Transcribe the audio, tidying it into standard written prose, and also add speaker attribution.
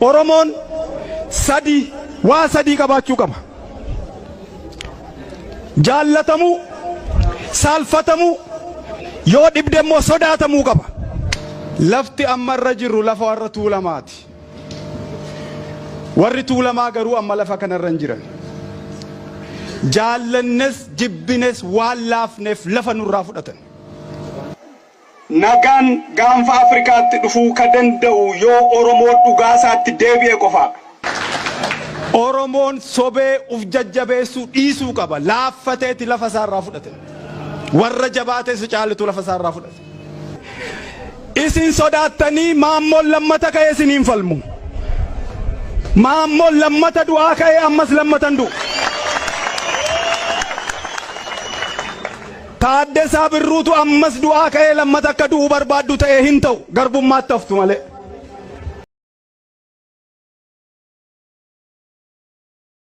Speaker 1: Oromoon sadi waa sadii qabaachuu qaba. Jaallatamuu, saalfatamuu, yoo dhibde immoo sodaatamuu qaba. Lafti amma irra jirru lafa warra Tuulamaati. Warri Tuulamaa garuu amma lafa kanarra hin jiran. Jaallannes jibbines waan laafneef lafa nurraa fudhatan. Nagaan gaanfa Afrikaatti dhufuu ka danda'u yoo Oromoon dhugaasaatti deebi'e qofaadha. Oromoon sobee uf jajjabeessuu dhiisuu qaba. Laaffateeti lafa isaarraa fudhate. Warra jabaatee isa caalutu lafa isaarraa fudhate. Isin sodaattanii Maammoon lammata ka'ee isiniin falmu. Maammoon lammata du'aa ka'ee ammas lammata hin du'u. Taaddasaa Birruutu ammas du'aa ka'ee lammata akka du'u barbaaddu ta'ee hin ta'u garbummaatti haftu malee.